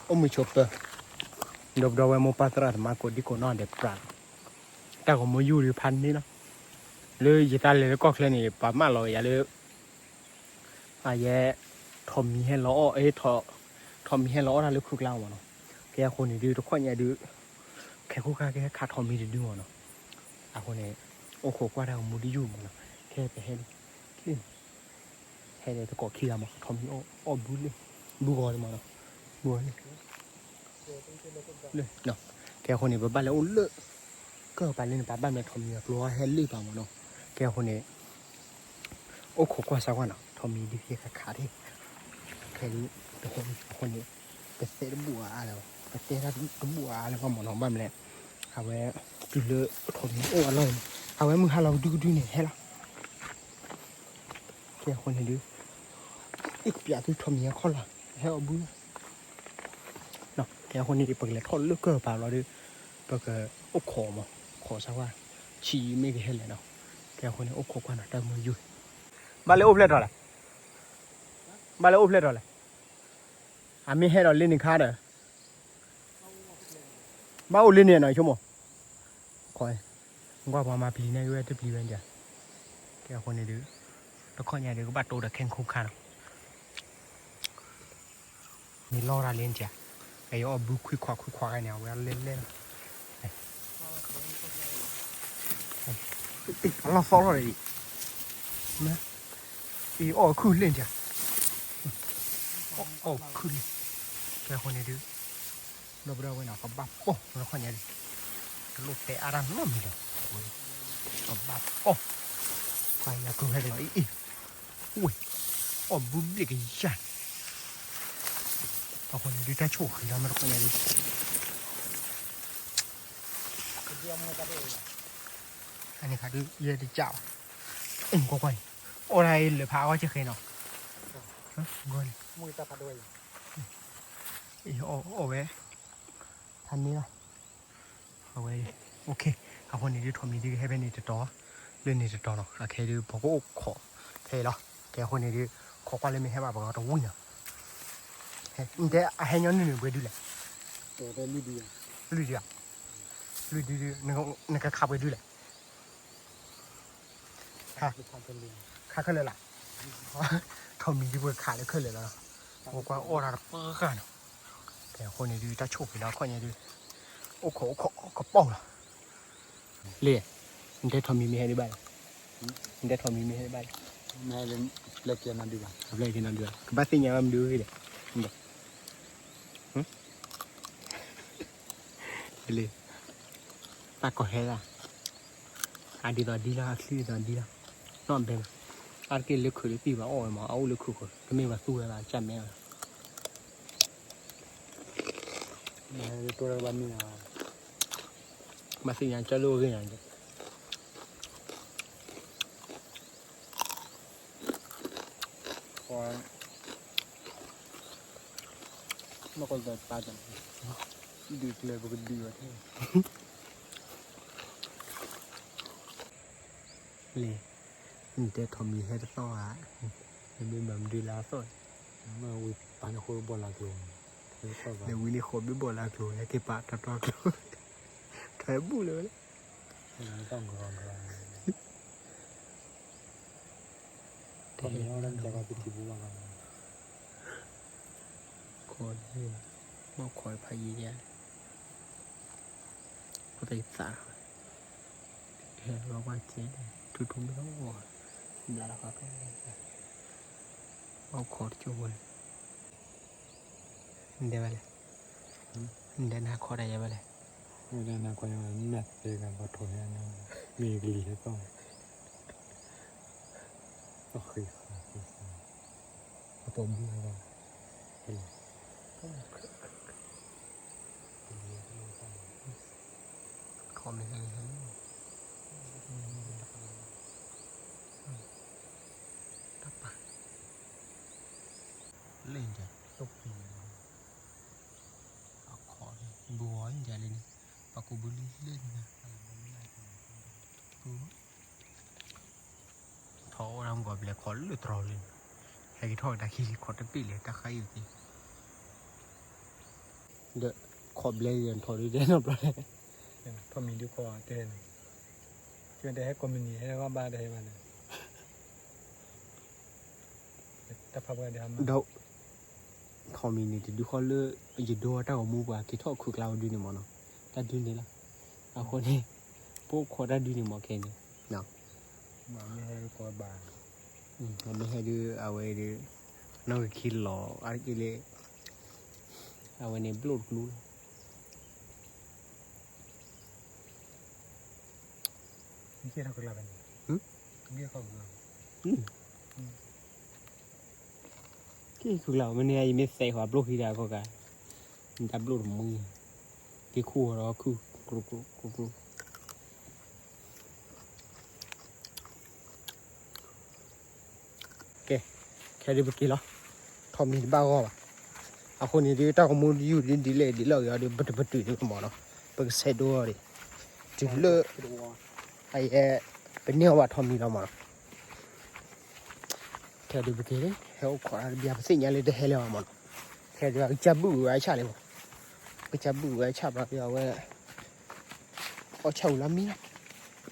အိၣ်မုာ်ဆိးပၢၤ, ဒီပုၢ်ဒီဝဲၢ်မိၢ်ပၢ်သရၣ်သမါကိးဒံကိးနီၢ်ဒဲးပြးလီၤ. တၢ်ဂီၤမူယုၢ်ဒုးဖးန့ၣ်လီၤ. လၢယတၢ်လဲၤလၢကီၢ်ချၢန့ၣ် ပှၤမၢလီၤယၤလၢ အယဲ ထိးမံၤဟဲလီၤအီၣ်, ထိးမံၤဟဲလီၤအီၣ်တၢ်လၢခုၣ်ကျါမးနီၤ. ကဲအဃိန့ၣ်ဒုး တခီညါဒုး ခဲခိၣ်ခါကဟဲခးထိးမံၤတဒုမးနီၤ. အဃိန့ၣ် အိၣ်ခိးကွၢ်တၢ်ဂီၤမူတယုၢ်မးနီၤ. ခဲပဟဲလံ ဟဲဒီးတကိးခံဂၤမး ထိးမံၤအီၣ်ဘုလ့ၣ်, ဘုဂီၤန့ၣ်မးနီၤ, ဘုဂီၤန့ၣ် ကဲအဃိန့ၣ် ပဘၣ်လဲၤအိၣ်လၢ ကၢၢ်ပၤလၢန့ၣ် ပဘၣ်မ့ၢ်ထိးမံၤအကျိဟဲလၢပၤမးနီၤ. ကဲအဃိန့ၣ် အိၣ်ခိးကွၢ်စၢ်ကွၢ်နီၤ ထိးမံၤဒုးယဲခးခးထံၣ် ခဲဒုး တဟဲလံအဃိန့ၣ် ပသဲတဘူၣ်အါအါလၢၤဘၣ်, ပတဲတၢ်တဘူၣ်အါအါလၢၤဘၣ်မးနီၤ. ဘၣ်မနုၤလဲၣ် အဝဲ တုၤလၢထိးမံၤအိၣ်အလီၢ်န့ၣ် အဝဲမုၢ်ဟါလီၤကဒုကဒုန့ၣ်ဟဲလီၤ. ကဲအဃိန့ၣ်ဒုး အ့ၣ်ကပျးသုထိးမံၤအခီၣ်လီၤ ဟဲအီၣ်ဘုလီၤ. ကဲအဃိန့ၣ် ပကလဲၤထီၣ်လၢကၢၢ်ပၤလီၤဒီး ပကအိၣ်ခိးမး ခိးစၢ်ကွၢ် ဆံးမ့ၢ်ကဟဲလဲၣ်နီၤ. ကဲအဃိန့ၣ် အိၣ်ခိးကွၢ်နီၤ တၢ်မုာ်ယုၢ် ဘၣ်လၢအိၣ်ဖျဲၣ်ထီၣ်လဲၣ်, ဘၣ်လၢအိၣ်ဖျဲၣ်ထီၣ်လဲၣ်, အမ့ၢ်ဟဲဒီးလၢန့ၣ်ခါဒီး ဘၣ်အိၣ်လၢန့ၣ်နီၤ ဆိကမိၣ် ကွၢ်ပှၤမၤပျံၤန့ၢ်က့ၤဝဲတပျံၤဝဲဒၣ်. ကဲအဃိန့ၣ်ဒုး တခီညါဒုး ကဘၣ်တိၢ်ဒီးခဲခိၣ်ခါနီၤ. မ့ၢ်လီၤတၢ်လၢန့ၣ် ကဲယအီၣ်ဘုခွံခွါခွံခွါဂၤန့ၣ် အဝဲလဲၤလဲၤလီၤ. အလီၢ်သီလီၤဒီး အံၤအီၣ်ခုၣ်လ့ၣ်န့ၣ် အီၣ်ခုၣ်လ့ၣ်. ကဲအဃိန့ၣ်ဒုး ဒီပုၢ်ဒီဝဲၢ်နီၤ ကဘၣ်ပိာ်လီၤခီညါဒုး တလိၣ်တဲအါတၢ်နီတမံၤလၢၤ. ကဘၣ်ပိာ် ပှၤယၤကျိၤဟဲကလီၤအံၤအံၤ ဝ့ၢ် အီၣ်ဘုဘျ့ၣ်ကယၢ်န့ၣ် အဃိန့ၣ်ဒုး တၢ်ဆိၣ်ဃံလီၤမ့ၢ်တခီညါဒုး အန့ၣ်ခါဒုး ယဲတကးဘၣ် အ့ၣ် ကွၢ်ကွၢ်အံၤ အီၣ်ဒၣ်အံၤလၢာ်ဖးအီၣ်ကဲဃဲနီၤ အံၤ အီၣ်ဝဲ ဖးန့ၢ်လီၤ အဝဲ အဃိန့ၣ်ဒုး ထိးမံၤဒုးကဟဲဖဲန့ၣ်တတီၤ လၢန့ၣ်တတီၤနီၤ အခဲဒုး ပကအိၣ်ခိးဖဲအံၤလီၤ. ကဲအဃိန့ၣ်ဒုး ခိးကွၢ်လၢမ့ၢ်ဟဲဘၣ်ပှၤတဝံၤနီၤ နတဲအဟဲညီနုၢ်န့ၣ်ပှဲၤဒုလဲၣ် လွံၢ်ဒု လွံၢ်ဒု နကခးပှဲၤဒုလဲၣ် ခါခဲလၢာ်လၢ် ထိးမံၤဒုးပှဲၤခးလၢခဲလၢာ်လီၤ ပကွၢ်အီၣ်တၢ်တပှၢ်ဃာ်နီၤ ကဲအဃိန့ၣ်ဒုး တၢ်ဆိၣ်ဖံးလီၤခီညါဒုး အိၣ်ခိးအိၣ်ခိးကပီၤလီၤ လ့ၣ် နတဲထိးမံၤမ့ၢ်ဟဲဒံးဘၣ်လဲၣ် နတဲထိးမံၤမ့ၢ်ဟဲဒံးဘၣ်လဲၣ် ပျဲကဲနၤဒံးဘၣ် ပျဲကဲနၤဒံးဘၣ် ကဘၣ်သ့ၣ်ညါဘၣ်မနုၤဂ့ၤလဲၣ် လ့ၣ် တၢ်ကီၢ်ဟဲဒၣ် အဒ်သိးဒ်လီၤ အချံဒ်သိးဒ်လီၤ နီၢ်ဘဲမး အါတက့ၢ်လၢခုးလၢသံၣ်ဘၣ်အီၣ်ဝဲမး အအိၣ်လၢခုးဃီ တမ့ၢ်ဘၣ်သူဝဲဘၣ် ကၢ်မဲဘၣ် ဘၣ်သ့ၣ်ညါ ကၢ်လၢအဂ့ၢ်ညါ နီၢ်ကီၢ်သဲးပာ်တၢ် ဒုးကျဲပကဒုးအီၤထဲ လ့ၣ် နတဲထိးမံၤဟဲတသီၣ်ဧါ နမ့ၢ်မၤမနုၤလၢအသီၣ် ဝံၤပာ်န့ၢ်ဃိဘီၣ်လၢကျိၤ နဝံၤန့ၢ်ဃိဘီၣ်လၢကျိၤ ဟဲက့ၤပာ်တၢ်တီကျိၤ ထွဲဘူၣ်လၢၤဝဲလၢ တဲလၢ ခိးန့ၣ် ဘၣ်ခိးဖးယံၤယါ ဖိသၣ်သး ဟဲလီၤကွၢ်ကဲ ထူထူမ့ၢ်လီၤ ဘျါလီၤဃီဖဲ ဘၣ်ခိးတကၠိဝဲ နတဲဘၣ်လဲၣ် နတဲနၤခိးတၢ်ယါဘၣ်လဲၣ် နတဲနၤခိးယါဘၣ်လဲၣ် နတဲနၤခိးယါဘၣ်လဲၣ် မ့ၢ်ကလံၤဟဲသီၣ် သီၣ်ဃံဃံ အပိာ်မုၣ်လီၤ ခီမ့ၢ်ဟဲဟဲ တၢ်ပာ် လ့ၣ်ဒၣ် အခီၣ် ဘုဂီၤဒၣ်လံန့ၣ် ပှၤကူးဘုလံလ့ၣ်န့ၣ် ထီၣ်အိၣ်ဒၣ်မုၢ်ကီၢ်ပလဲၤခီလၢတြီၤလံန့ၣ် ဟဲက့ၤထီၣ်တၢ်ခံလံ ခီတဘ့ၣ်လဲၤတၢ်ဃါအံၤက့ၤ ဒီး ခီၣ်ဘျဲၣ်ယထီၣ်ဒုးတဲနီတဘျီလဲၣ်, ထီၣ်မံၤဒုးခီၣ်တဲ, တဟဲကိးမုၢ်နံၤဟဲဘၣ်ဘၣ်တဟဲဘၣ်န့ၣ်, တၢ်ဖးပှဲၤဒီး, ဒီး ထီၣ်မံၤန့ၣ်တဒုဃီလၢ ယဒိတၢ်ဂီၤမူပှၤက့ၤထီၣ်ခုၣ်ကျါဝဲဒုန့ၣ်မ့ၢ်နီၤ, တၢ်ဒုန့ၣ်လီၤ, အဃိန့ၣ် ပအိၣ်ခိးတၢ်ဒုန့ၣ်မ့ၢ်ခဲန့ၣ်, မ့ၢ်ဟဲဒုးအဝဲဒုး နီၣ်ဂံၢ်ခံလီၤအါတက့ၢ်လၢ အဝဲန့ၣ်ဘျိၣ်တကျိလီၤ. က့ၤခုၣ်လီၤ မ့ၢ်န့ၣ် ယမ့ၢ်သဲဃီၤဘျိၣ်ခံတၢ်ခီကၤ, တၢ်ဘျိၣ်တမှံ, က့ၤခူၣ်ဃီၤဒီးခုၣ်, ကျိကျိကျိကျိ, ကဲ, ခဲဒုးပက့ၤလီၤ, ထီၣ်မံၤတဘၣ်ဂီၢ်ဘၣ်, အဃိန့ၣ်ဒုး တၢ်ဂီၤမူဒုးယူၢ်ဒ်ဒ်လဲၣ်ဒ်လဲၣ်ဂ့ၤအီၤဒုး ပတပတုာ်ဒုးမ့ၢ်နီၤ, ပကဆဲးဒိအီၤဒံး, တုၤလၢ အယဲ ပန့ၢ်အီၤဘၣ်ထီၣ်မံၤလီၤမ့ၢ်နီၤ. ခဲဒုးပက့ၤလံ ဟဲအိၣ်ခိးတၢ်တဘျီ ပသ့ၣ်ညါလၢတဟဲလၢၤဘၣ်မ့ၢ်နီၤ, ခဲဒုးကစၢ်ဘုၣ်ဝဲဆၣ်လံမ့ၢ်, ကစၢ်ဘုၣ်ဝဲဆၣ်ဘျီဒုးအဝဲ အီၣ်ဆၣ်ဝံၤလီၤမံလီၤ,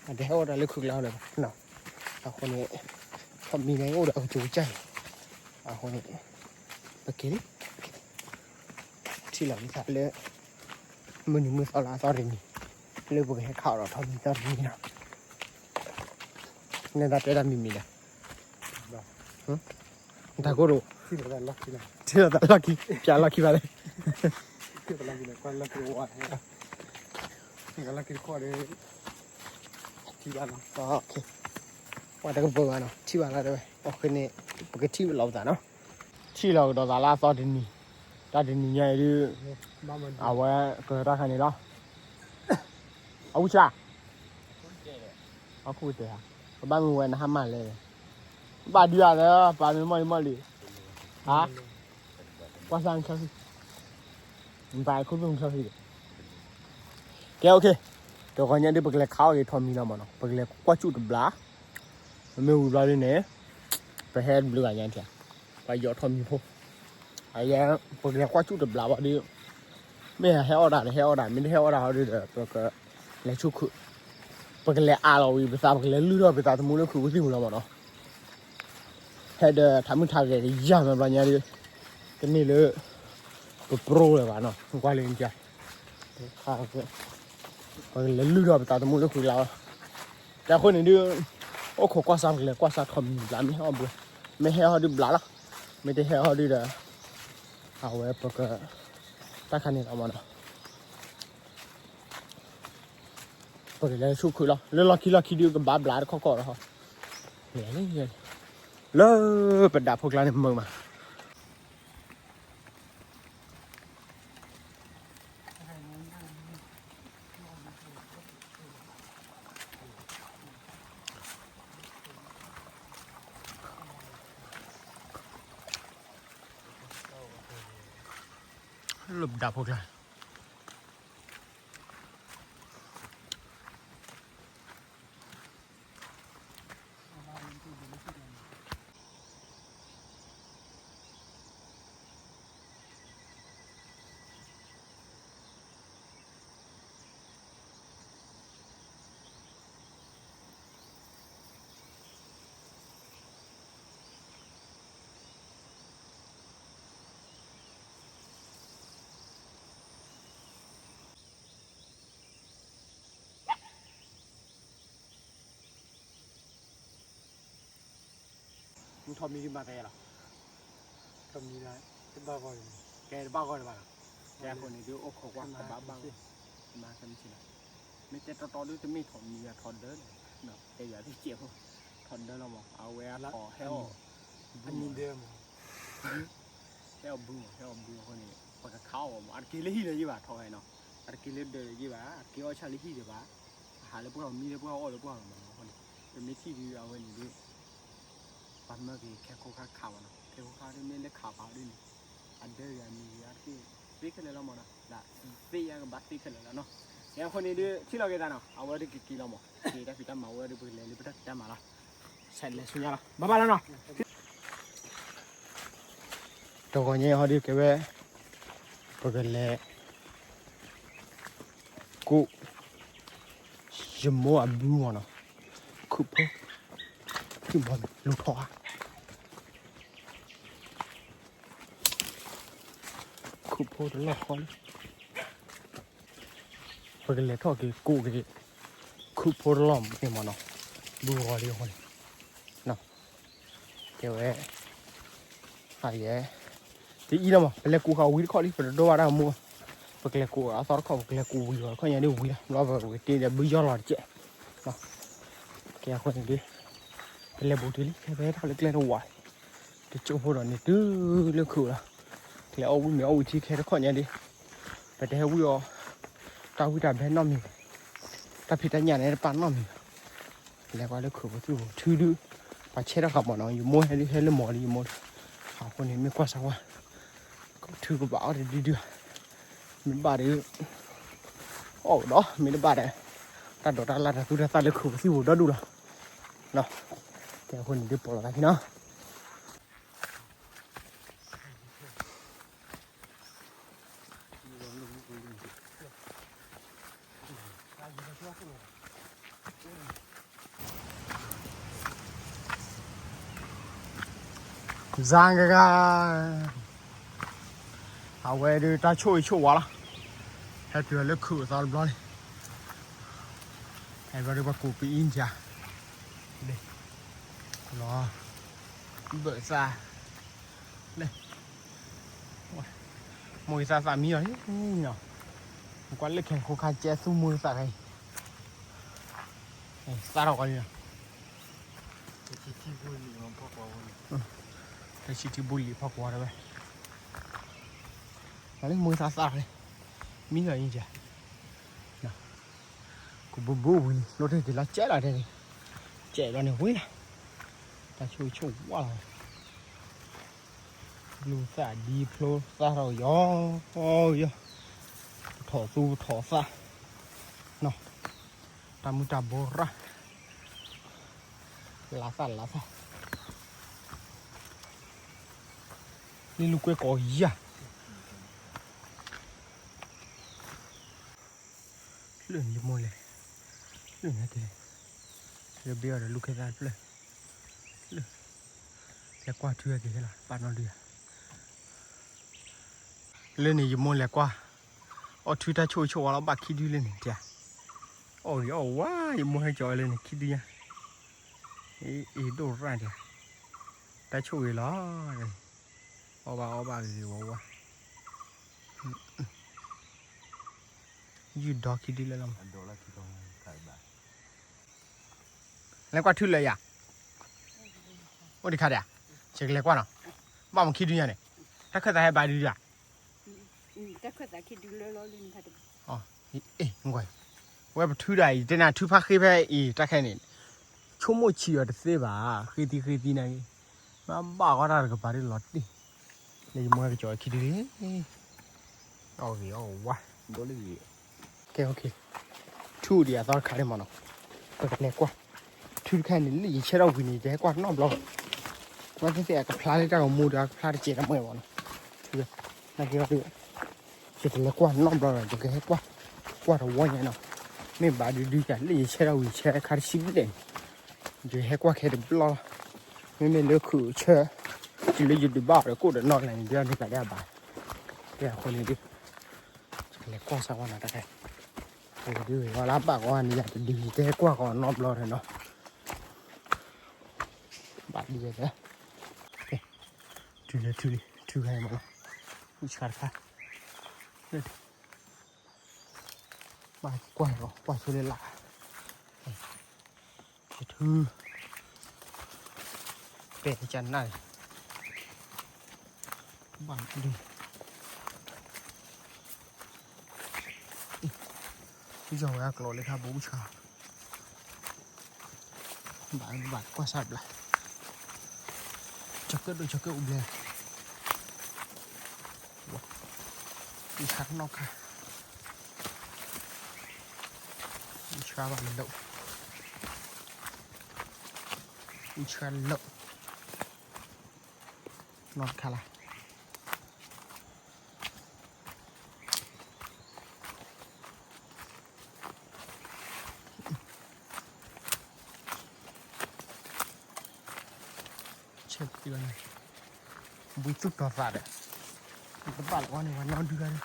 အတဟဲအိၣ်တၢ်လၢခုၣ်ကျါလၢၤဘၣ်, အဃိန့ၣ် ထီၣ်မံၤန့ၣ်အိၣ်ဒီးအကစၢ်ကစၢ်အံၤ, အဃိန့ၣ် ပက့ၤလံ, ထံၣ်လီၤက့ၤသးလၢ မုၢ်နံၤမုၢ်သီလၢအသီတနံၤ, လၢပကဟဲခးအီၤဒီးထီၣ်မံၤသီတနံၤနီၤ, နတၢ်တဲတၢ်မံၤမံၤဒီး တၢ်ကိၢ်တအိၣ်, ထံၣ်လီၤသးလီၢ်ခံ, ပၠးလီၢ်ခံဘၣ်လဲၣ်, ပှၤတကပၤဘၣ်နီၤ ထံၣ်ဘၣ်လီၤတဲဝဲ, အဃိန့ၣ် ပကထံၣ်လီၤကဒီးသးနီၤ, ထံၣ်လီၤကဒီးသးလၢအသီတနံၤ, တၢ်တနံၤညါအံၤဒုး အဝဲကတၢ်ခါန့ၣ်လီၤ, အဝံၣ်ဆၣ် အခိၣ်တဲဧါ, ပဘၣ်မ့ၢ်ဝဲနဟါမၢ်လဲၣ်, ဘၣ်ဒုးဧါသၢ ပာ်မ့ၢ်မီၢ်လံမီၢ်လံ, ဟါ, ကွၢ်စၢ်နဆီဟံၣ်, နပာ်ခိၣ်ဖျိနဆီဟံၣ်, ကဲ okay, တဂီၤညါဒုး ပကလဲၤခးအီၣ်ဂ့ၤထီၣ်မံၤလီၤမ့ၢ်နီၤ, ပကလဲၤကွၢ်စူၣ်တဘျီ, မ့ၢ်ဝံၤဘျီဒုးန့ၣ် ပဟဲတဘျုးဂၤညါထံၣ်, ပှၤယီၤထီၣ်မံၤဖိ, အယဲ ပကလဲၤကွၢ်စူၣ်တဘျီဘၣ်ဒုး မ့ၢ်ဟဲအီၣ်တၢ်တဟဲအီၣ်တၢ် မ့ၢ်တဟဲအီၣ်တၢ်ဟီဒုးဒီး ပကလဲၤဆူခုၣ်, ပကလဲၤအးလီၤဝံၤ ပသးပကလဲၤလုၢ်ထီၣ်ပသးသမူလၢခုၣ်ကသံၣ်ပူၤလီၤမ့ၢ်နီၤ, ဟဲဒီးထးမုၢ်ထးဂဲၤကယၢ်မးဘျီညါဒုး, တမ့ၢ်လၢ ပပြိလၢၤဘၣ်နီၤ ကွၢ်လၢနက ပကလဲၤလုၢ်ထီၣ်ပသးသမူလၢခုၣ်လီၤ, တၢ်အဃိန့ၣ်ဒုး အိၣ်ခိးကွၢ်စၢ်ပကလဲၤကွၢ်စၢ်ထီၣ်မံၤဘျး မ့ၢ်ဟဲအီၣ်ဘျး, မ့ၢ်ဟဲအီၣ်ဒုးဘျးလီၤ, မ့ၢ်တဟဲအီၣ်ဒုးဒီး အဝဲပက တၢ်ခါန့ၣ်လီၤမ့ၢ်နီၤ, ပကလဲၤဆူခုၣ်လီၤ လၢလီၢ်ခံလီၢ်ခံဒုးကဘၣ်ဘျးတခီခီဒီး, လၢပဒၣ်ဖိကျါန့ၣ်မုာ်မး လၢပဒၣ်ဖိကျါ နထီၣ်မံၤဒုးမၤသးယဲလီၤ, ထီၣ်မံၤလၢ တဘၣ်ဂီၢ်, ကဲတဘၣ်ဂီၢ်တဘၣ်လီၤ, ကဲအဃိန့ၣ်ဒုးအိၣ်ခိးကွၢ်ကဘၣ်ဘၣ်ဂီၢ်, မၤကမံၤလီၤ, မ့ၢ်တဲတီတီဒုးတမ့ၢ်ထီၣ်မံၤယၤထီၣ်ဒၢလီၤ, တဲယၤသ့ၣ်ကဲးဖိ, ထီၣ်ဒၢလီၤမး အဝဲအထီၣ်ဟဲအီၣ် အမံၤဒၢမး ဟဲအီၣ်ဘုမး ဟဲအီၣ်ဘုအဃိန့ၣ် ပကခးအီၣ်ဘၣ်မး အတက့ၤလၢဟံၣ်လၢယ့ၣ်ဘၣ်ထီၣ်ဝဲနီၤ, အတက့ၤလၢဒၢးလၢယ့ၣ်ဘၣ် အတက့ၤအီၣ်ဆၣ်လၢဟံၣ်ဒၢးဘၣ်, အဟးလၢပှၢ်မံလၢပှၢ်အီၣ်လၢပှၢ်လီၤမးနီၤ, အဃိန့ၣ် ပမ့ၢ်ထံၣ်ဒုးအဝဲန့ၣ်ဒုး ပှၤမၢက့ၤခဲခိၣ်ခါခးဘၣ်နီၤ, ခဲခိၣ်ခါဒုးမ့ၢ်လၢခးပာ်ဒုးန့ၣ် အဒၢဂၤမံၤဂၤတက့ၢ် သ့ခဲလၢာ်လီၤမးနီၤ, ဒ်သ့ၣ်ညါကဘၣ်သ့ခဲလၢာ်လီၤနီၤ, ကဲအဃိန့ၣ်ဒုး ထံၣ်လီၤက့ၤသးနီၤ အဝဲဒုးကက့ၤလီၤမး က့ၤတၢ်ဖံးတၢ်မၤဝဲဒုး ပကလဲၤလၢပတၢ်ဖံးတၢ်မၤလီၤ, ဆဲးလဲၤဆူညါလီၤ ဘၣ်ဘၣ်လီၤနီၤ, တဂီၤညါဟီဒုးကဲဝဲ ပကလဲၤ ယကိး ယမိၢ်အဘုမ့ၢ်နီၤ, ခုၣ်ဖိ ခုၣ်မီၤလိၣ်ထီၣ်ဧါ, ခုၣ်ဖိတလီၢ်ဃီလံ, ပကလဲၤထီၣ်က့ၤကိးက့ၤ ခုၣ်ဖိတလီၢ်န့ၣ်မ့ၢ်နီၤ, ဘုဂီၤလံအဃိန့ၣ် ကဲဝဲ ဟါယဲ တအံၤလီၤမး ပလဲၤကူးဃာ်ဝံၤတခီလံ ပတဒိဘၣ်တၢ်မူ, ပကလဲၤကူးအသီတခီ ပကလဲၤကူးဝံၤအီၤတခီညါဒ်ဝံၤလီၤ ဘျီပဝဲတ့ဒီးဘုယီၢ်လီၤတကဲး, ကဲအဃိန့ၣ်ဒ် ပလဲၤဘူးတုၤလံ ဖဲဖဲထီၣ်လၢကျဲတဝး, တကၠိဖိဒီးန့ၣ်တုၤလၢခုးလီၤ, ကျဲအီၣ်ဝံၣ်မ့ၤအီၣ်ဝံၣ်ထံခဲတခီညါဒ်, ပတဟဲဝံၣ်အီၤ တၢ်ဝံၣ်တၢ်ဘဲနီတမံၤ, တၢ်ဖံးတၢ်ညၣ်န့ၣ်တပာ်နီတမံၤဘၣ် လဲၤကွၢ်လၢခုးပသူၣ်ပူၤ ထုဒုး ပှၤဆဲးထီၣ်ဃာ်မးနီၤ ယမိၢ်ဟဲဒုးဟဲလၢမီၤလံယမိၢ်, အဃိန့ၣ် မ့ၢ်ကွၢ်စၢ်ဝါ ထုကဘၣ်အီၣ်တဒုဒု, မ့ၢ်ဘၣ်ဒီး အီၣ်ဒီး မ့ၢ်တဘၣ်ဒီး တၢ်ဒိးတၢ်လၢ်တၢ်သူၣ်တၢ်သၣ်လၢခုးပသူၣ်ပူၤဒီဒူၣ်လီၤ, ကဲအဃိန့ၣ်ဒုးပိာ်လီၤသးခံနီၤ စၢ်ကဂၤ, အဝဲဒုးတၢ်ဆိၣ်ဂ့ၤဆိၣ်ဝါလီၤ, ဟဲတုၤလၢခုးအသီတဘျီန့ၣ်, ဟဲဘျီဒုးပှၤကူးပအံၣ်နၤ, လီၤ, ဘၢၣ်သး, လၢ မိၢ်ဂ့ၤသးသးမံလီၤ, ကွၢ်လၢခဲခိၣ်ခါကဲသူမိၢ်ဂ့ၤသးခဲအံၤ, သးထီၣ်ကီလံလီၤ, တဆံထံဘူလံၤဖီကွၢ်ဝဲ, လၢမိၢ်ဂ့ၤသးသးထီၣ်လံ, မံလီၤအံၤကဲ, ကဘူးဘူးဝံၤလံ လိၣ်ထံၣ်က့ၤလီၤကဲလီၤတဲန့ၣ်, ကဲဘျီန့ၣ်ဝံၤလီၤ, တၢ်ဆိၣ်ဂ့ၤဆိၣ်ဝါလီၤ, လူၤသးဒ်ဖျိသးထီၣ်ယီၤ, ယီၤ, ပထီၣ်သူပထီၣ်သး, နီၤ, တၢ်မုၢ်တၢ်ဘိရၣ်, လါသၣ်လါသၣ်, လံလူၤကွဲကိးယၤ လၢန့ၣ်ယမိၢ်လဲၤ, လၢန့ၣ်က့ၤ, လၢဘ့အီၤဒီးလူၤခဲသးတဖျၢၣ်, လၢ, လဲၤကွၢ်ထုဟဲက့ၤခဲလီၤ ပာ်နီၣ်ဒုးယၤ, လၢန့ၣ်ယမိၢ်လဲၤကွၢ်, အီၣ်ထုတၢ်ဆိၣ်ဂ့ၤဆိၣ်ဝါလီၤဘၣ်ခံဒုလၢန့ၣ်တၢ်, အီၣ်ဂ့ၤအီၣ်ဝါ ယမိၢ်ဟဲကၠီၤလၢန့ၣ်ခံဒုညါ, အ့ၣ်ဒိၣ်ရၣ်တၢ်, တၢ်ဆိၣ်ဂ့ၤလီၤ, အီၣ်ဘၣ်အီၣ်ဘၣ်ဂ့ၤဂ့ၤဝါဝါ ယုၢ်ဒီခံဒုလၢလီၤမး, လဲၤကွၢ်ထုလၢယၤ, အိၣ်တခါဒီး, ယကလဲၤကွၢ်နီၤ, ဘၣ်မ့ၢ်ခံဒုညါန့ၣ်, တၢ်ခၢၣ်သးဟဲဘၣ်ဒုဒၣ်, ဝဲပထုဒၣ်အံၤ တဲနၤထုဖးဃ့ဖဲအံၤ တၢ်ခဲန့ၣ်, ဆိကမိၣ်ဆံးအီၤတသ့ဘၣ်, ဃ့သံဃ့သံနၤဂ့ၤ, မ့ၢ်ဘၣ်ဃီတၢ်တကပၤဒ်လီၤတံၢ်, လၢယမိၢ်ဟဲကၠီၤခံဒုလံ အီၣ်ဂ့ၤအီၣ်ဝါ, ကဲ, ထုဒံးအသီတခါန့ၣ်မးနီၤ, ပကလဲၤကွၢ်, ထုတခါန့ၣ် လၢယဆဲထီၣ်ဝံၤန့ၣ် ယဟဲကွၢ်နီတဘျီ, ကွၢ်သ့ၣ်သ့ၣ်အကဖျါလၢတၢ်ကမူဒီး အကဖျါတစဲးတမှဲမးနီၤ, ထု, နာ်က့ဒီး ယတလဲၤကွၢ်နီတဘျီဒီး ယကဟဲကွၢ်, ကွၢ်တဝီညါနီၤ, မ့ၢ်ဘၣ်ဒုဒုယၤ လၢယဆဲထီၣ်ဝံၤ ယဆဲခါတဆံဘျဲၣ်န့ၣ်, ယဟဲကွၢ်ခဲတဘျီလီၤ, မ့မ့ၢ်လၢခုးဆၢ, တုၤလၢယဒုးဘၣ်အီၤဒီး ကိၣ်ဒီးနီၢ်ကလၢန့ၣ် ဒုးန့ၢ်ကးဒဲးအဘၣ်, ကဲအဃိန့ၣ်ဒုး လဲၤကွၢ်စၢ်ဝဲနီၤတၢ်ခဲ, ဒုးဝဲလၢဘၣ်ကီန့ၣ် ယတဒုး ယတဲကွၢ်ကီနီတဘျီဒီးနီၤ, ဘၣ်ဒုးဝဲ, ထုလၢထုလံ ထုခါအံၤမးနီၤ, ဝံၣ်ဆှါတခါ, ဘၣ်ကွၢ်ကီ ကွၢ်ဆိလၢလာ်, ယထု ပဲာ်ကနၣ်န့ၣ်, ဘၣ်ဒုး, ယီၤဝဲအကျိၤလၢခါဘိဆှါ, ဘၣ်ဘၣ်ကွၢ်စၢ်ဘျါ, ကၠီၤကၢၣ်ဒိၣ်ကၠီၤကၢၣ်အိၣ်ဘျဲၣ်, ဝံၣ်ဆှါနီၢ်ခါ, ဝံၣ်ဆှါဘၣ်လၢ, ဝံၣ်ဆှါလၢ, နီၢ်တခါလၢ် လၢ ဘှံးသူၣ်တီၤသးဒီး တဘၣ်လီၤဝဲန့ၣ် ဝဲနီၢ်ဒုၣ်တၢ်ဒီး ဝံၣ်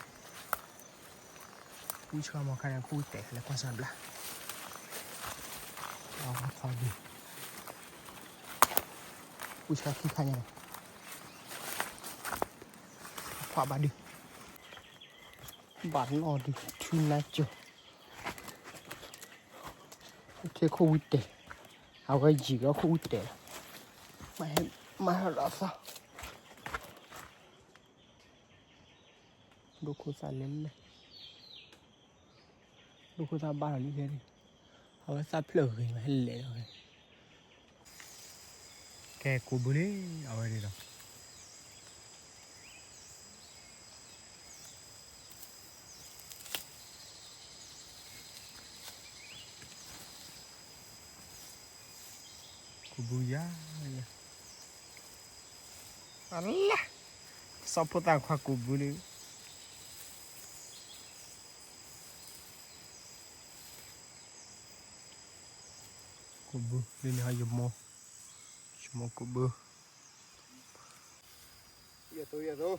ဆှၢမီၤခါန့ၣ် ခိၣ်ဝံၣ်တဲာ်လဲၤကွၢ်စၢ်ဘျါ အဝဲခီဒုး ဝံၣ်ဆှၢခံခါညါန့ၣ် ခွါဘၣ်ဒုး ဘၣ်နီၢ်ဒုး ထုနါကၠိၤ ထဲခိၣ်ဝံၣ်တဲာ် အဝဲယံာ်ဒီးခိၣ်ဝံၣ်တဲာ်လီၤ မၤဟဲလီၤသီ ဒိၣ်ခိၣ်သၣ်လဲၣ်လဲၣ် ဒိၣ်ခိၣ်သၣ်ဘၣ်လီၤလံခဲန့ၣ် အဝဲသၣ်ဖျၢၣ်ဂ့ၤမးဟဲလဲၤလီၤ ကဲကူးဘုလံ အဝဲဒ်ဒီး ကူးဘုယၤ အလါ စီၤဖိသၣ်ခွါကူးဘုလံ ကူးဘု လၢန့ၣ်ဟီယမိၢ် ယမိၢ်ကူးဘု ယသိ ယသိ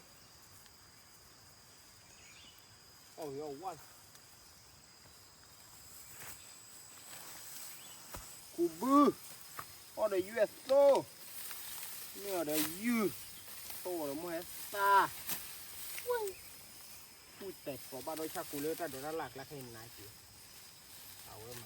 အီၣ်ဝဲဝါ ကူးဘု အီၣ်ဒီးယုၢ်အသိ မ့ၢ်အီၤဒီးယုၢ် သိဒီးမိၢ်ဟဲသါ ဝဲ ကူးတဲာ်ထီၣ်ဘၣ်ဒီးဆၣ်ကူးလၢတၢ်ဒိးတၢ်လၢ်ကျါခဲအံၤနၤက့ၤ အဝဲမၤ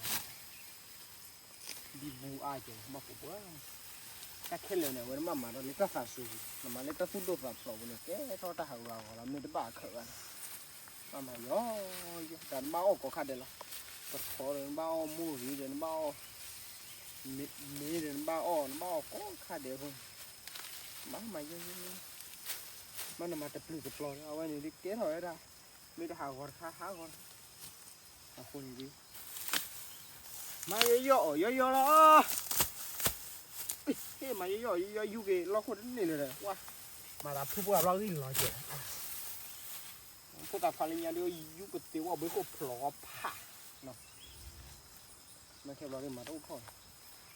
ဒ်ဘူအါကဲၤ ဘၣ်ကူးဘု တၢ်ခဲလၢာ်န့ၣ် အဝဲနဘၣ်မၤဒီးလၢတၢ်သးစူၤပူၤ နမၤလၢတၢ်သူၣ်ဒိၣ်သးဖျိးပူၤန့ၣ် ကဲထီၣ်တၢ်ဟးဂူာ်ဟးဂီၤလီၤ မ့ၢ်တဘၣ်အခၢးဘၣ်န့ၣ် ဘၣ်မၤယီၤယီၤ တၢ်နဘၣ်အီၣ်ကိးခါဒဲးလီၤ ပထီဒီးနဘၣ်အီၣ် မိၢ်ဂ့ၤဒီးနဘၣ်အီၣ် မ့ၤဒီးနဘၣ်အီၣ် နဘၣ်အီၣ်ကိးခါဒဲးအဃိန့ၣ် ဘၣ်မၤယီၤယီၤ မ့ၢ်နမၤတပျုာ်တပျီၤဒီး အဝဲန့ၣ်ဒ်ကဲထီၣ်ဝဲဒၣ် မ့ၢ်တဟးဂီၤတခါဟးဂီၤ အဃိန့ၣ်ဒ် မၤယီၤယီၤအီၤယီၤယီၤလီၤ ဟ့ၣ်မၤယီၤယီၤအီၤယီၤယီၤ ယူၢ်က့ၤလီၢ်ခိၣ်တန့ၢ်လၢၤဒီး ကွၢ် မၤသးဖုပှၢ်ဘျီဂံၢ်လီၤကဲၤ ဖိသၣ်ခွါလၢညါဒ် ယူၢ်ကသ့ဝဲဘှ့ခိၣ်ဖျိးအီၤဖး မ့ၢ်ခဲဘျီဒ်မၤတအိၣ်ထီၣ်လီၤ အ့ အ့ ဘီဘၣ်မုၢ်က့ၤယါ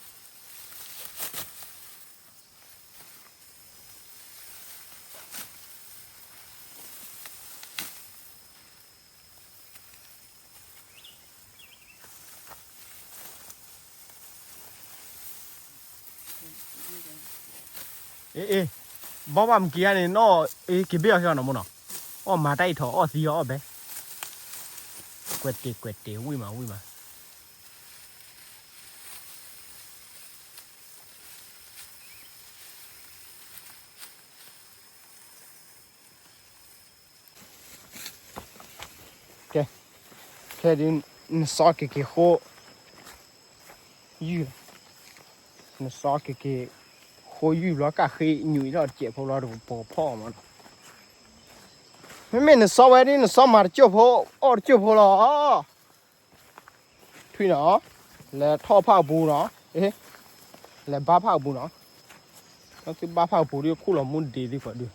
န့ၣ် နီၢ်အ့ က့ၤဘ့ၣ်အီၤဟဲအီၤနီၤမိၢ်နီၤ အီၣ်မၤတၢ်အံၤထီၣ် အီၣ်သံအီၣ်အီၣ်ဘဲ ကွဲးတ့ၢ်ကွဲးတ့ၢ် ဝံၣ်မးဝံၣ်မး ကဲ ခဲဒုး နစီက့ၤက့ၤဃိ ယုၢ် နစီက့ၤက့ၤ ဃိယုၢ်ဘျီ ကၣ်ဃ့ညွံးထီၣ်တစဲးဖိလီၤတကပီၤဖီၣ်မးနီၤ မ့မ့ၢ်နစီဝဲဒ် နစီမၤတစိၢ်ဖိ အီၣ်တစိၢ်ဖိလီၤ ထွံၣ်နီၤ လဲၤထီၣ်ဖၣ်ပူၤနီၤ လဲၤဘါဖၣ်ပူၤနီၤ သုဘါဖၣ်ပူၤဒ်ခူၣ်လီၤမူဒံးသုကီးဒုး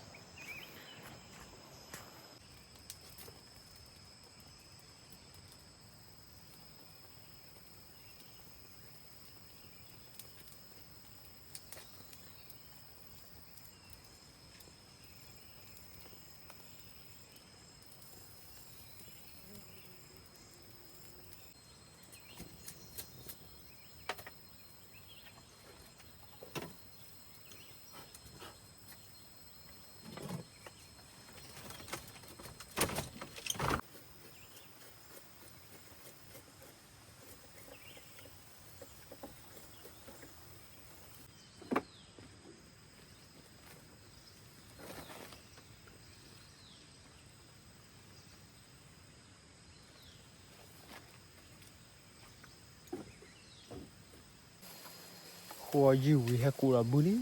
ဃိယုၢ်ဝံၤဟဲကူးလီၤဘုလံ,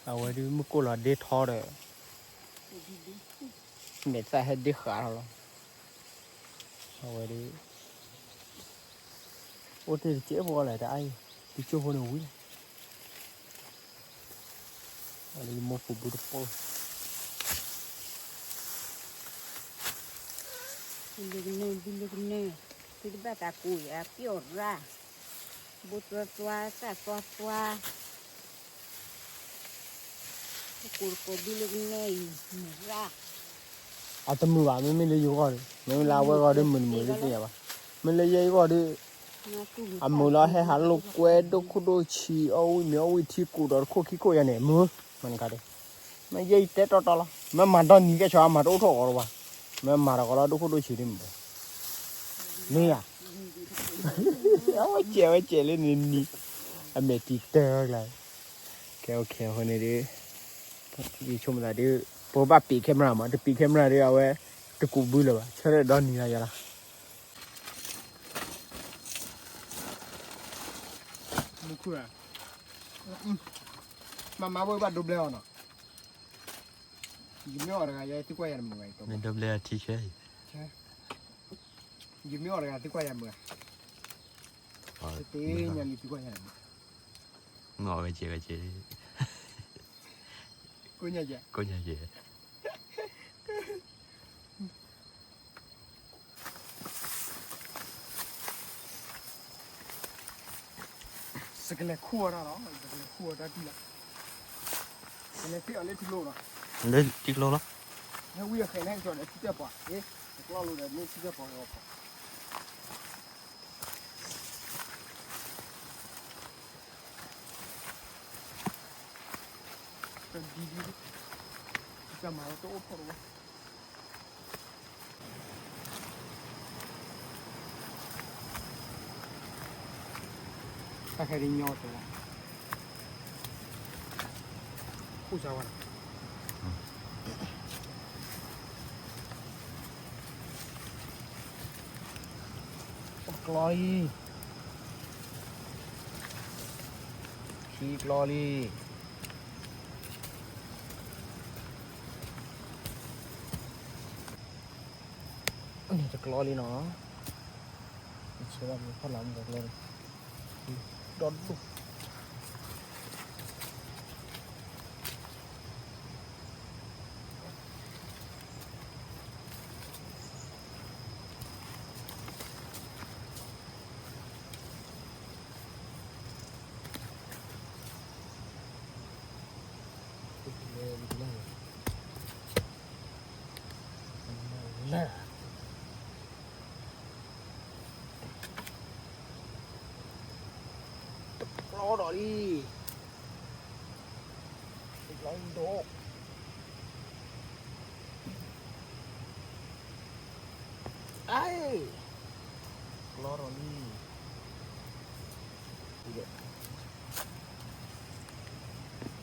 အဝဲဒုးမုၢ်ကိၢ်လီၤဒ့ထီဒီး မဲာ်သၣ်ဟဲဒ့ဃးထီၣ်လီၤ, အဝဲဒုး အိၣ်တ့ၢ်တကဲဖိလဲၣ်တအါအံၤ, တကဲဖိန့ၣ်ဝံၤလီၤ, အဝဲဒုးမိၢ်ပူၤဘုတပိၢ် ဘုလၢကနၢၤ ဘုလၢကနၢၤ, သုတဘၣ်သးကူးယၤ ပျီၢ်ရၣ် ဘိသွဲသွဲ သၣ်သွဲသွဲ, ကိးတကိးဘုလၢကနဲအံၤ မုၢ်ရၣ်, အတမုာ်ဘၣ် မ့မ့ၢ်လၢယဂီၢ်ဒီး မ့မ့ၢ်လၢအဝဲဂီၢ်ဒီး မုာ်တမုာ်ဒ်သ့ၣ်ညါဘၣ်, မ့ၢ်လၢယဲအဂီၢ်ဒီး အမုာ်လီၤ ဟဲဟးလိာ်ကွဲ ဒိၣ်ခိၣ်ဒိၣ်ဆံး အီၣ်ဝံၣ်မ့ၤအီၣ်ဝံၣ်ထံ ကိးဒီးတခိၣ်ခံခိၣ်ယၤန့ၣ် မုာ်, မ့ၢ်နခါဒီး မ့ၢ်ယဲအံၤတဲတီတီလီၤ မ့ၢ်မၤဒီနံၤကဲဆီ မၤတအိၣ်ထီၣ်ဂီၤလီၤဘၣ်, မ့ၢ်မၤဒီးဂီၤလီၤ ဒိၣ်ခိၣ်ဒိၣ်ဆံးဒ်မုာ်, မ့ၢ်ယၤ, အဝဲစဲးဝဲစဲးလၢနနံၤ, အမဲာ်တံၤတၢ်ကျါ, ကဲ OK အဃိန့ၣ်ဒီး ယဆိကမိၣ်သးဒီး ပဘၣ်ပံး camera မး တပံး camera ဒီး အဝဲ တကူးဘုလၢၤဘၣ် ဆၢထၢၣ်ဒီနံၤလၢယၤလီၤ, မုၢ်ခူၣ်, မၤမၤဝဲဘၣ်ဒိဘျဲအီၤနီၤ, ယမ့ၢ်အီၣ်တဂၤ ယသံကွၢ်ယၤတမုာ်ဘၣ်, မ့ၢ်ဒိဘျဲအထံဆဲအံၤ, ယမ့ၢ်အီၣ်တဂၤသံကွၢ်ယၤမုာ်ဧါ, တသ့ၣ်ညါလံသံကွၢ်ယၤတမုာ်, မ့ၢ်အီၣ်ဝဲကဲဝဲကဲ, ကိးညါကဲ, ကိးညါကဲ စကလဲၤခူၣ်အီၤတၢ်လီၤ, စကလဲၤခူၣ်အီၤတၢ်တံၢ်လီၤ, စကလဲၤသ့ၣ်အီၤလၢထံကျိလီၤ, လၢထံကျိလီၤ, ဟဲဝံအဃဲၤန့ၣ်ကီဒီးထံတၢၣ်ပှၤ, တကျီလိၤဒီးမ့ၢ်ထံတၢၣ်ပှၤအီၤပှၤ တဒ်ဒ်, တၢ်မၤလီၤတအိၣ်ထီၣ်တဝဲ, တၢ်ခဲဒ်ညီတဝဲ, ခိၣ်စါဝဲ, တကျီလံ, ခံကျီလံ. န့ၣ်တကျီလံနီၤ, ဆဲးဘၣ်ဖီလာ်မူတကျီလံ, ဒီဒူၣ် တကျီဒီးလံ, တကျီဒီး, အ့,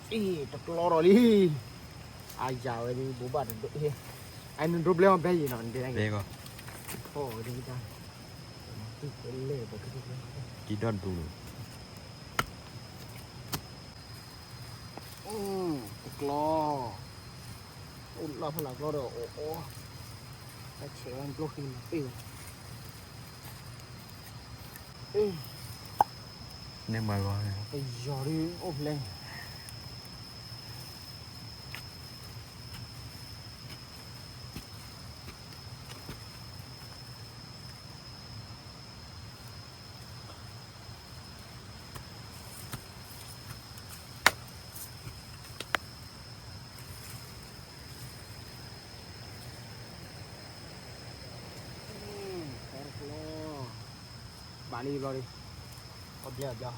ကျီဒီးလံ, အ့, တကျီဒီးလံ, အယၤဝဲဒ်ဘိးဘၣ်တဒိၣ်, အနဒိဘျဲအီၤဘဲယံၤနီၤ, နဒဲကီး, ထီၣ်ဝဲဒ်တၢ်, ကံဒီၣ်ဒူ, တကျီ, အိၣ်လၢဖီလာ်ကျီဒီးအိၣ်အီ, တၢ်ဆဲးဝဲကျိဃံမၤပ့ၢ်ဝဲ, န့ၣ်မၤလီၤ, ပယီၤဒ်အိၣ်ဖျဲၣ် ဘၣ်လံဘျီလံ, အဘျဲၣ်အဘျီ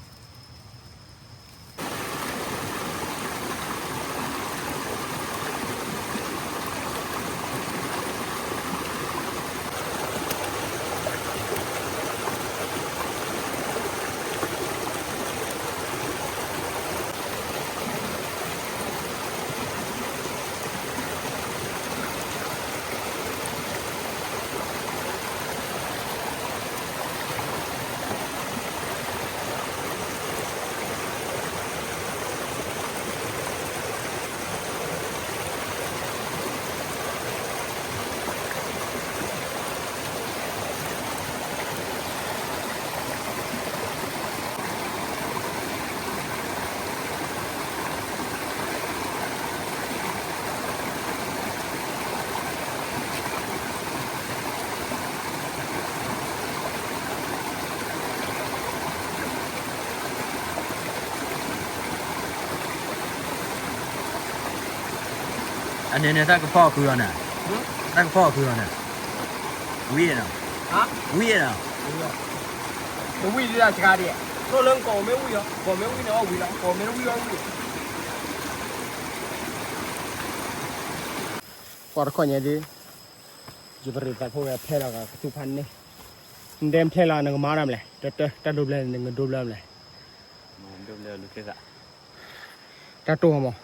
အန့ၣ်န့ၣ် တၢ်ကဖီၣ်အဃုအီၤန့ၣ်, တၢ်ကဖီၣ်အဃုအီၤန့ၣ်, ဝံၤနီၤ, ဝံၤနီၤ, တဝံၤဒ်တၢ်စှၤဒံး, ထိၣ်လၢကီၢ်မ့ၢ်ဝံၤအီၤ, ကီၢ်မ့ၢ်ဝံၤန့ၣ် အီၣ်ဝံၤလီၤ, ကီၢ်မ့ၢ်တဝံၤအီၣ်ဝံၤ ပှၤတခီညါဒ်, ယပရံးသးဖိဝဲဖဲလီၤဂာ်ကသူဖးန့ၣ်, နတဲဖဲလီၤနကမၤဒၣ်မလဲၣ်, တၢ်ဒိဘျဲၣ်နကဒိဘျဲၣ်မလဲၣ်, တၢ်တိၢ်ဟီမး,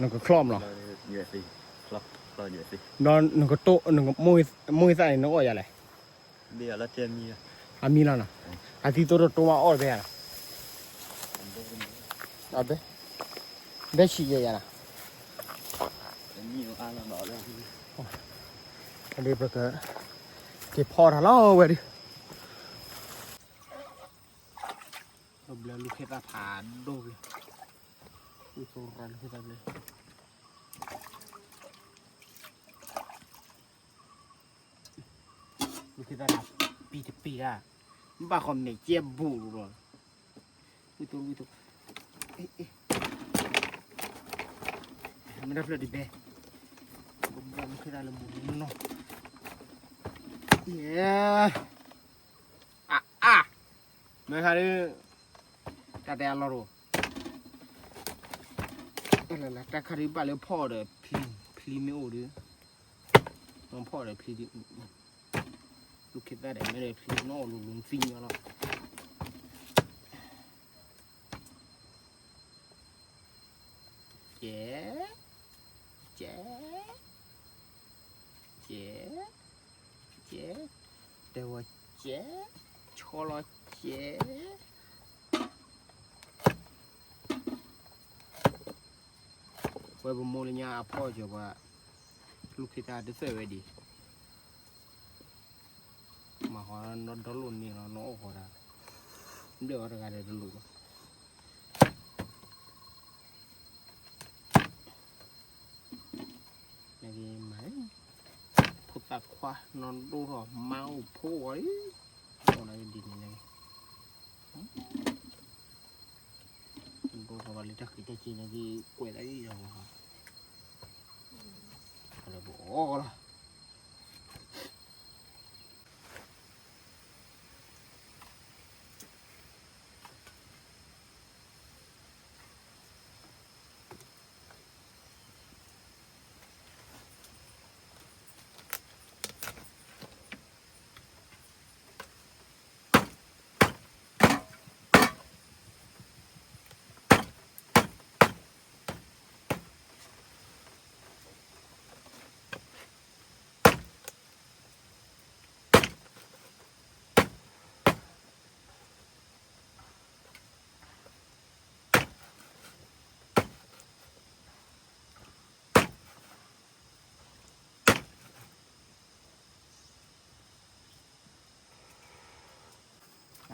နကချီၣ်မးလီၤ, ဒီးနကတိၢ်, မိၢ်သၣ်န့ၣ်နအီၣ်ယၤလဲၣ်, အမံလီၤနီၤ, အသံသိတတိၢ်မးအီၣ်တဘဲယၤလီၤ, ဘဲဆံးယဲယၤလီၤ, ဒ်ပက, က့ၤဖီတၢ်လီၤဝဲဒၣ်, ဘျၢလူၤခ့သၣ်ဖးဒိၣ်ဘျၢ, လူၤခ့သၣ်ဘျၢ လူၤခ့သၣ်တၢ်ပံတပံတၢ်, ဘၣ်ဃီမဲာ်ကဲဘူးလီၤ, ဝံသိ, ဝံသိ, မ့ၢ်တၢ်ဖျၢၣ်တဘဲ, ဘၣ်လူၤခ့သၣ်လၢမူနီၤ, ယဲ, အါအါ, မ့ၢ်ခါဒ်, တၢ်တဲအလီၢ်တအိၣ်, တၢ်ခါဒ်ဘၣ်လၢဖီၣ်ဒီးဖျံ, ဖျံမ့ၢ်အိၣ်ဒီး, ဖီၣ်ဒီးဖျံဒ်, လူၤခ့သၣ်ဒီးမ့ၢ်ဒီးဖျံနီၣ်လိၤလိၤသံညီလီၤ, ကဲ, ကဲ, ကဲ, ကဲ, တဲဝဲကဲ, ဆီလီၤကဲ, ဝဲပမိၢ်လၢညါအဖီၣ်ကၢၤပှၤ, လူၤခ့သၣ်တသၢၣ်ဝဲဒံး, မၤဃီဒီလိာ်န့ၢ်လီၤ နအိၣ်ဃီဒၣ်, ဘျၢၣ်အီၤတဂၤဒီးတလိာ်ဘၣ် နက့ၤမၤ, ဖိသၣ်ခွါ နီၢ်ဒိၣ်ထီၣ်မါအိၣ်ဖိဝဲ, အိၣ်နက့ၤဒ်န့ၣ်နက့ၤ, ဒိၣ်ထီၣ်ဘၣ်လၢတၢ်ဃံးတၢ်က့ၤနက့ၤ ကွဲးသးဒ်အံၤ, လၢပအီၣ်လီၤ.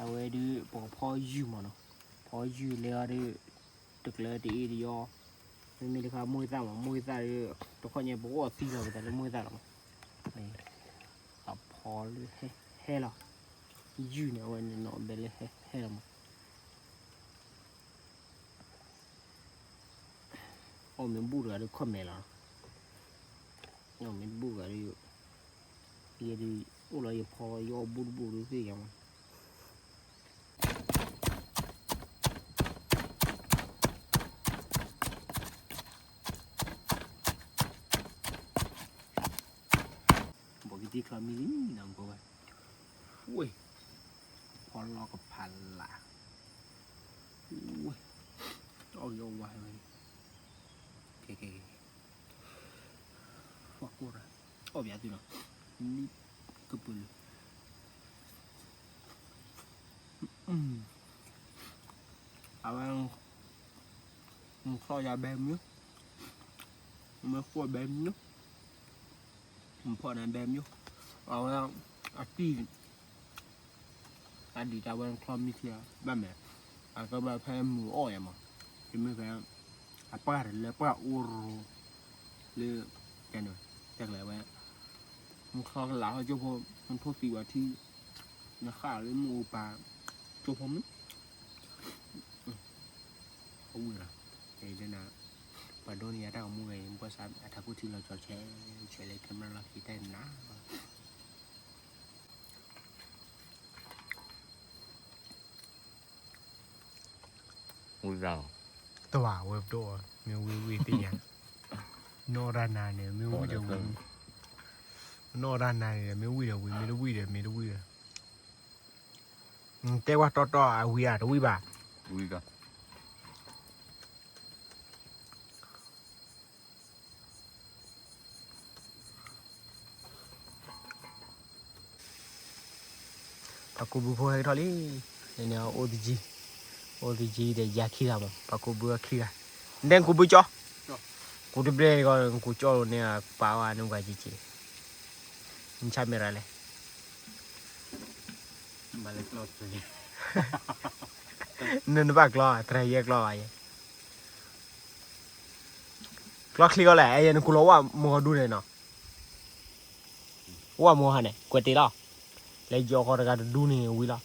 အဝဲဒုး ပကဖီယုၢ်မးနီၤ, ဖီယုၢ်လဲအီၤဒုး တကျၢၤတအ့ၣ်တယီ, မ့မ့ၢ်တခါမိၢ်သၣ်မး, မိၢ်သၣ်ဒုး တခီညါပကအီၣ်သံလီၤပသးလၢမိၢ်သၣ်လီၤမး, အဖီလၢဟဲလီၤ, ယုၢ်န့ၣ် အဝဲန့ၣ်နီၤ ဘဲလၢဟဲလီၤမး, အီၣ်မ့ၢ်ဘူၣ်တဂၤဒုးခီၣ်မဲာ်လီၤ, အီၣ်မ့ၢ်ဘူၣ်တဂၤဒုး, ယဲဒုး အိၣ်လီၤယဖီ ယအီၣ်ဘူၣ်တဘူၣ်ဒုးသ့ၣ်ညါမး ဘီကံထံချီမံလံနီၤ ကွၢ်ဝဲ, ဝ့ၢ်, ဖီလီကဖးလး, ဝ့ၢ်, အီၣ်ယီၣ်ဝါဝဲ, ကဲကဲကဲ, ဖီကိၢ်ရၤ, အီၣ်ပယါသုနီၤ, မံကပၢၢ်လၢ အဝဲ မုၢ်ထီၣ်ယၤဘဲမုၢ်, မ့ၢ်ဃိဘဲမုၢ်, မုၢ်ဖီၣ်န့ၣ်ဘဲမုၢ်, အဝဲ အတံၢ်, အဒံးတၢ်ဝဲချီမံချံ, ဘၣ်မဲာ်, အကဘၣ်ဖဲမုၢ်အီၣ်ယၤမး, တမ့ၢ်ဖဲ, အပှၢ်တလၢပှၢ်အိၣ်ရိ, လၢ, တၢ်န့ၣ်, တၢ်ကျဲၤဝဲ, မုၢ်ချီကလးထီၣ်ကၠိဖိ, မုၢ်ထိၣ်သံဝဲထံ, နဃၣ်လၢမုၢ်အူပၤ, ကၠိဖိမုၢ် အဝံၤလီၤ, တဲဒၣ်နၤ, ပှၤဒိးန့ၢ်ယၤတၢ်ဂီၤမူဂ့ၤ ဘၣ်ဆၣ်အထးခိၣ်ထံလီၤကၠီၤဆဲးဆဲးလၢ camera လီၢ်ခံတၢ်နၤ ဝံၤဘၣ် တဝၤဝဲပဒိၣ် မ့ၢ်ဝံၤဝံၤသ့ၣ်ညါ နီၢ်တၢ်နၤန့ၣ် မ့ၢ်ဝံၤဒီးဝံၤ နီၢ်တၢ်နၤန့ၣ် မ့ၢ်ဝံၤဒီးဝံၤ မ့ၢ်တဝံၤဒီးမ့ၢ်တဝံၤဒီး တဲဝဲတီတီအဝံၤဧါ တဝံၤဘၣ် ဝံၤဘၣ် ဖးကိးဘုဖိဟဲကထီၣ်လံ, န့ၣ်န့ၣ် အိၣ်သယံၤ, အိၣ်သယံၤဒီးယၤခံဂၤမး, ဖးကိးဘုခံဂၤ, နတဲနကိးဘုကၠီ, ကိးတဘျဲၣ်ဂီၢ် နကိးကၠီလိာ်န့ၣ် ပာ်ဝဲနကွၢ်က့ၤက့ၤ, နဆါမဲာ်ရၤလဲၣ်, နနဘၣ်ကျီ တရၤယဲကျီဘၣ်ယဲ, ကျီချံကီးလဲၣ် အဲယဲနကိးလီၤဝဲမိၢ်ဂီၤဒူန့ၣ်နီၤ ဝဲမိၢ်ဟါန့ၣ် ကွဲးတ့ၢ်လီၤ, လဲၤယီၤဃီတဂၤတဒူန့ၣ်ဝံၤလီၤ,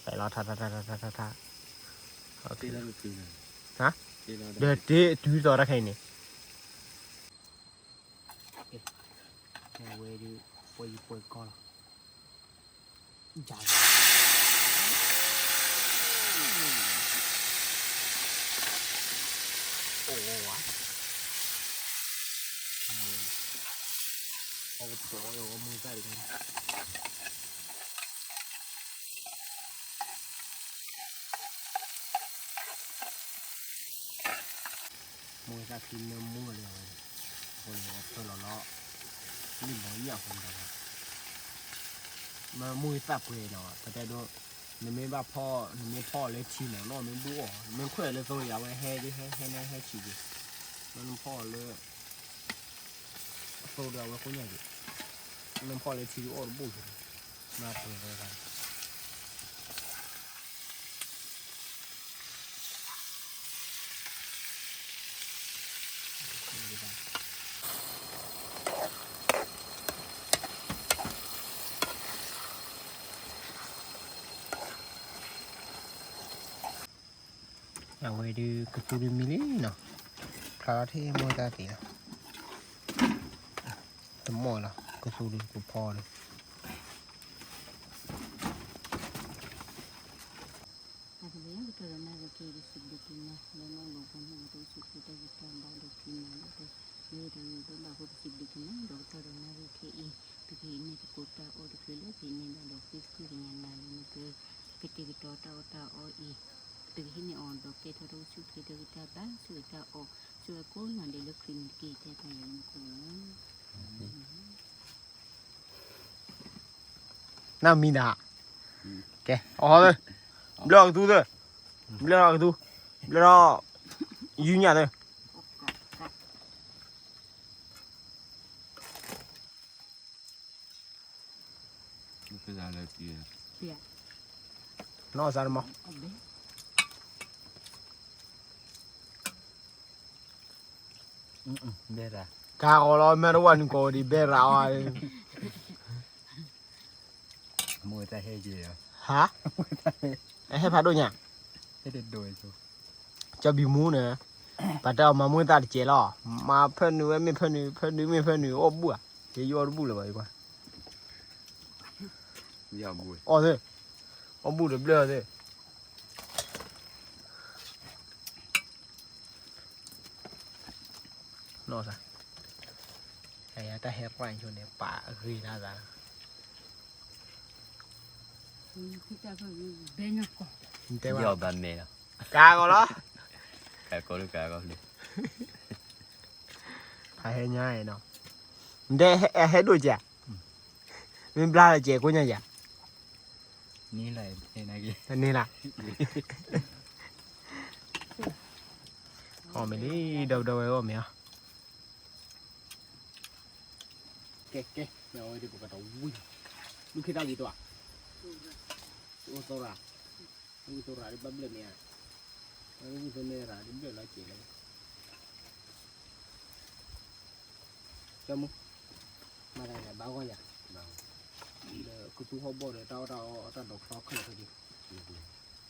ပဲလီၤထါထါထါထါထါထါ, ဒီးတ့တုၤသိးတၢ်ခဲအံၤန့ၣ်, ဝဲဒုး ပှဲၤယပှဲၤကီလီၤ. မိၢ်သၣ်ခံမ့ၢ်မူလၢဝဲ, အဃိန့ၣ် အဖၢလီၤလီၤ, လံၣ်ဘီယၣ်အဃိန့ၣ်, မ့ၢ်မူသၣ်ပှဲၤနီၤ ပတဲဒိ, နမ့ၢ်ဘၣ်ဖီ, နမ့ၢ်ဖီလၢထံမးနီၤ မ့ၢ်ဘူၣ်အီၤ နမ့ၢ်ခွဲးလၢသိယၤဝဲဟဲဒ်ဟဲ ဟဲန့ၣ်ဟဲဆံးက့ၤ, မ့ၢ်နဖီလၢ အသိဒီးအဝဲကိညၣ်က့ၤ, နဖီလၢထံဒုးအီၣ်တဘူၣ်က့ၤ, မ့ၢ်ပှဲၤဝဲဒၣ် အဝဲဒုးကသူဒုးမံလံနီၤ, ဖျါထီၣ်ထံၣ်မိၢ်သၣ်သ့လီၤ, တမီၢ်လီၤ ကသူဒုးကဖီဒုး တၢ်ကဘၣ်ကတၢၢ်ဒီးနၣ်ရံၣ်ခဲအံၤ ပစံးဘျုးက့ၤနၤ လၢနအိၣ်ဘှံးနံၤ ပတၢ်အိၣ်ဆူၣ်အိၣ်ချ့တၢ်ဂံၢ်တၢ်ဘါဒီးက့ၤနၤလၢတၢ်ဂ့ၢ်တဘၣ်အဃိ ပစံးဘျုးက့ၤနၤ ဒီးကတၢၢ်ဒီးနၣ်ရံၣ်ခဲအံၤ ပကဟံးန့ၢ်သကိးတၢ်အီၣ်တချုးလၢပဟံးန့ၢ်ဘၣ်ဒီး ဃ့သကိးကညးနၤလၢနက ကတဲာ်ကတီၤတၢ်အီၣ်တၢ်အီအံၤ ပကဟံးန့ၢ်အီၤဒီးကဲထီၣ်တၢ်အိၣ်ဆူၣ်အိၣ်ချ့တၢ်ဂံၢ်တၢ်ဘါ ဆိၣ်ဂ့ၤတၢ်အီၣ် ဆိၣ်ဂ့ၤကိးနီၢ်ဒဲးလၢခရံာ်မံၤတက့ၢ် တဲတၢ်ယွၤလၢမူခိၣ်လီၤ. နမံၤဒၣ်, ကဲ, အီၣ်သ့, ဘျၢထီၣ်ကသူသ့, ဘျၢထီၣ်ကသူ, ဘျၢထီၣ်, ယူညၣ်သ့, နီၢ်စၢ်တမီၢ် ကါဂီၤလီၤ မ့ၢ်တဝဲနုာ်ကိးဒံးဘဲရၤအီၤ, မ့ၢ်တဟဲက့ၤ, ဟါ, ဟဲဖးဒိၣ်ညါ, ကၠီဘံၣ်မူန့ၣ်, ပှၤတဲအီၤမၤမူသၣ်တစဲးလီၤ, မၤဖၢနုာ်ဝဲမ့ၢ်ဖၢနုာ် ဖၢနုာ်မ့ၢ်ဖၢနုာ် အီၣ်ဘူၣ်ဧါ, ယယအီၣ်တဘူၣ်လၢၤဘၣ်ယကွၢ် အီၣ်သ့, အီၣ်ဘူၣ်ဒီးဘျၢသ့, နီၢ်စၢ်, တၢ်ဟဲပှၢ်ဆိန့ၣ် ပာ်ဂ့ၤတၢ်သးလီၤ, တဲဘၣ်, ကါဂီၤလီၤ, ကါဂီၤလီၤ, ဖးဟဲညါအံၤနီၤ, နတဲဟဲဒိၣ်ကဲ, မ့ၢ်ဘျါလၢကဲကိညါယၤ, န့ၣ်လၢ, အီၣ်မ့ၢ်လံ, ဒီပုၢ်ဒီဝဲၢ်အီၣ်မ့ၢ်ဧါ, ကဲ, ကဲ, မ့ၢ်အဝဲဒၣ်ပကတီၢ်ဝံၤ, လူၢ်ခ့တၢ်ဝံၤတၢ်, အိၣ်သရၣ်, ဝံၤသရၣ်ဒ်ဘၣ်ဘျၢၣ်မ့ၢ်ဧါ, ဝံၤသရၣ်ဒ်ဘျၢၣ်လီၤကဲးလၢ ကၠီမူ, မၤတၢ်ယၤဘၣ်ဂီၢ်ယၤ, ဒီးကသူဟီၣ်ဘီၣ်ဒီးတၢ်အီၣ်တၢ်အီအတၢ်ဒိးချီခဲလၢာ်ခဲဆ့,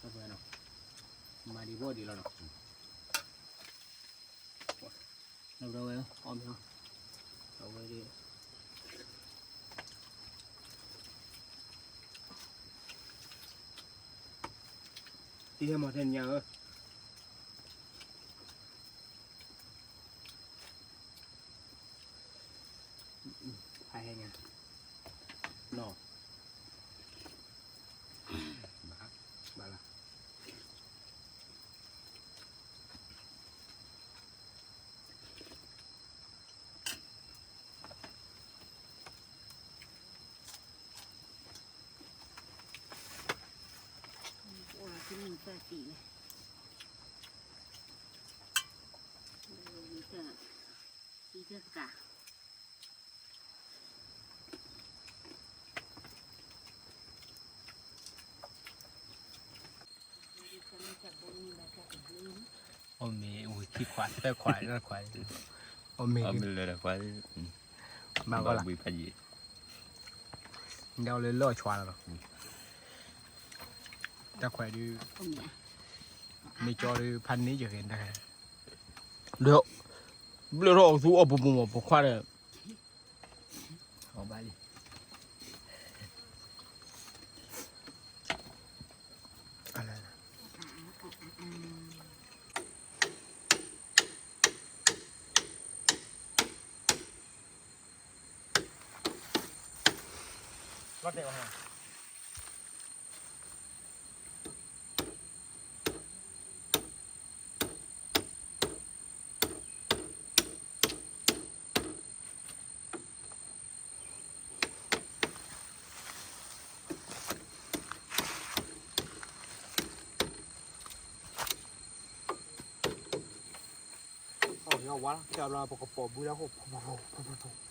တၢ်ပှဲၤနီၤ, မၤဒံးဘီၣ်ဒံးလီၤနီၤ, ဒီးဝဲအီၣ်မ့ၤအီၤ, အဝဲဒၣ်, တဟဲမၤထဲညါဧၢ, ဖးဟဲညါ, နီၤ, ဘၣ်လၢ အီၣ်မ့ၤဝံၤခံခွးသၢခွးတခွး, အီၣ်မ့ၤ, မၤကီလၢ, ဒ်လၢလီၢ်ဆွါလီၤ, တခွးဒုး, မ့ၢ်ကၠီဒုး ဖးန့ၢ်ယဂ့ၤ, ဒီး, ဘျၢထီၣ်အသူအီၣ်ပူၤပူၤမး ပခွါဒီး အီၣ်ဘၣ်လံ, လီၤတဲာ်အီၤ, ဝါလီၤ ပကပိာ်ဘုလၢခိၣ်, ဖိဖိဖိဖိဖိဖိ